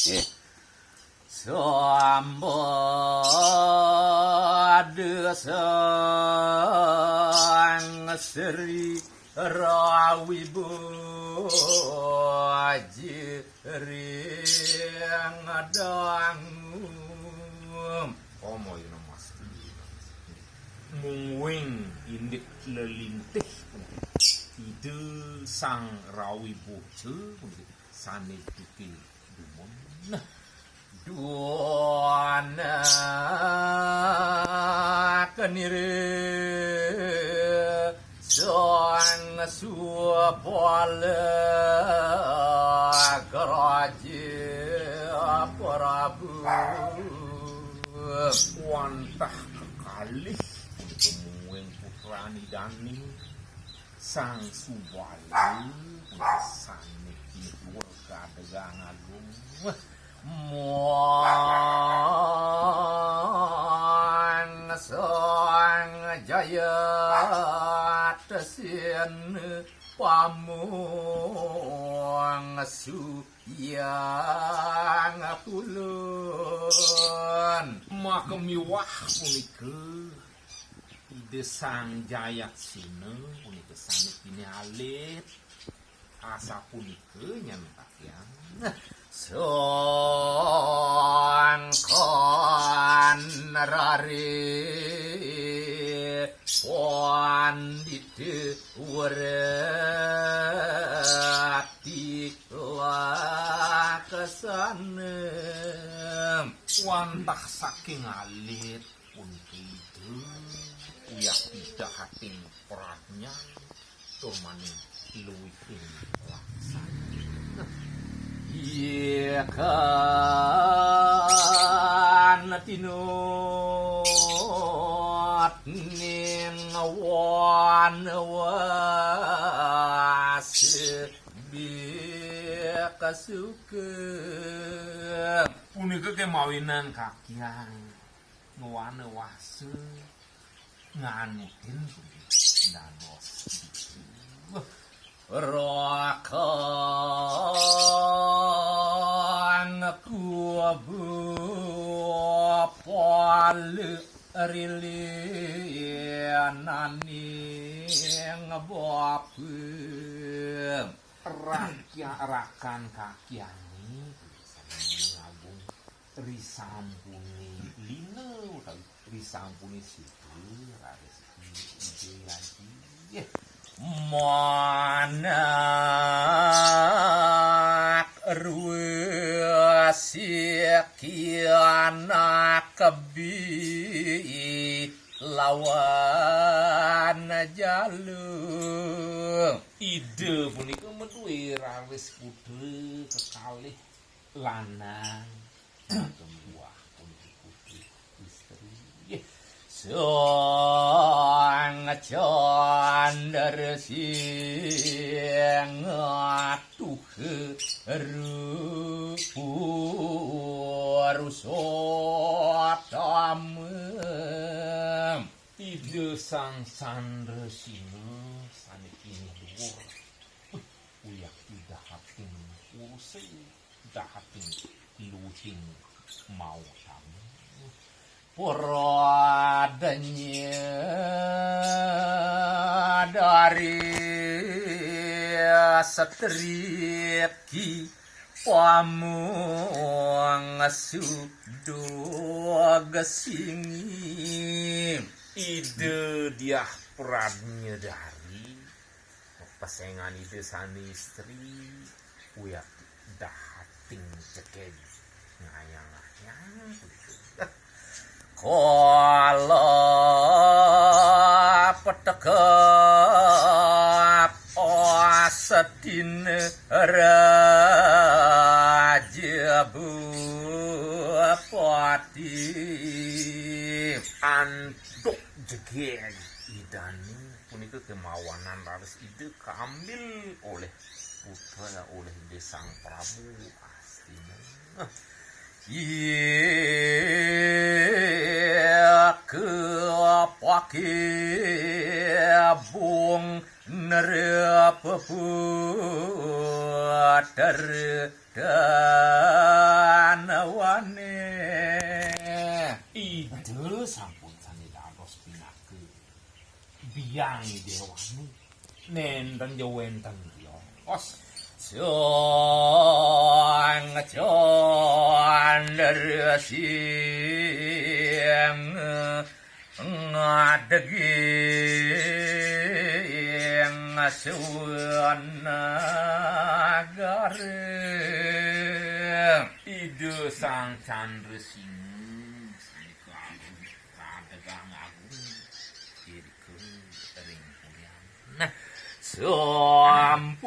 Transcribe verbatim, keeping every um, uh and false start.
Eh. Sambada Sang Sri Rawi Boja ring dangu. Omo yuna mas. Mungguing indik lelintih Ida Sang Rawi Boja sané tukil dumun. Nah, duana kenira Sang Supala Raja Prabu. Wantah kekalih punika mungguing putrani dané Sang Subala punika sané tinutur kadegang agung. Muang Sang Jayatasena pamungsu yang kulun. Maka miwah punika Ida Sang Jayatsena punika sané pinih alit. Asapunika nyen kakian. Sangkan rare pandita werati laksana. Wantah saking alit punika uyah pidahating pradnyan tur maning luwihing laksana. Yekan tinut ning wana wasa bikasuka. Punika kemawinan kakian ngwana wasa nganutin dados biksu. Rakang kubu pala rilinaning bapa. Rakya rakan kakiane, Sang Agung, risampune lina utawi risampune sida raris Ida Aji. Manak ruwesi kianak kebi lawan jalu. Ida punika madué raris putra kekalih lanang, kemuah punika putri istri. Sang Candra Singa Tuha Rupa Rusatama. Ida Sang Candra Singa sané pinih duur. Uyah pidahating kursi, pidahating luhing mautama. Pradnya dari setriki pamung sudog singi. Ida Diah Pradnya Dari, pesengan Ida sané istri, uyah dahating cekeg ngayang-ngayang. Kala petekap Astina Raja Bupati. Antuk jegeg Idane punika kemawanan raris Ida kaambil olih putra, olih Ida Sang Prabu Astina. Iya kepakibung nerep puter Danawane. Ida sampun sane dados pinaka biang dewane. Nenten ja wenten tios. Sang Candra Sing ngadeging suwan nagara. Ida Sang Candra Sing sane kagung kadegang agung irika ring kulian. Sampun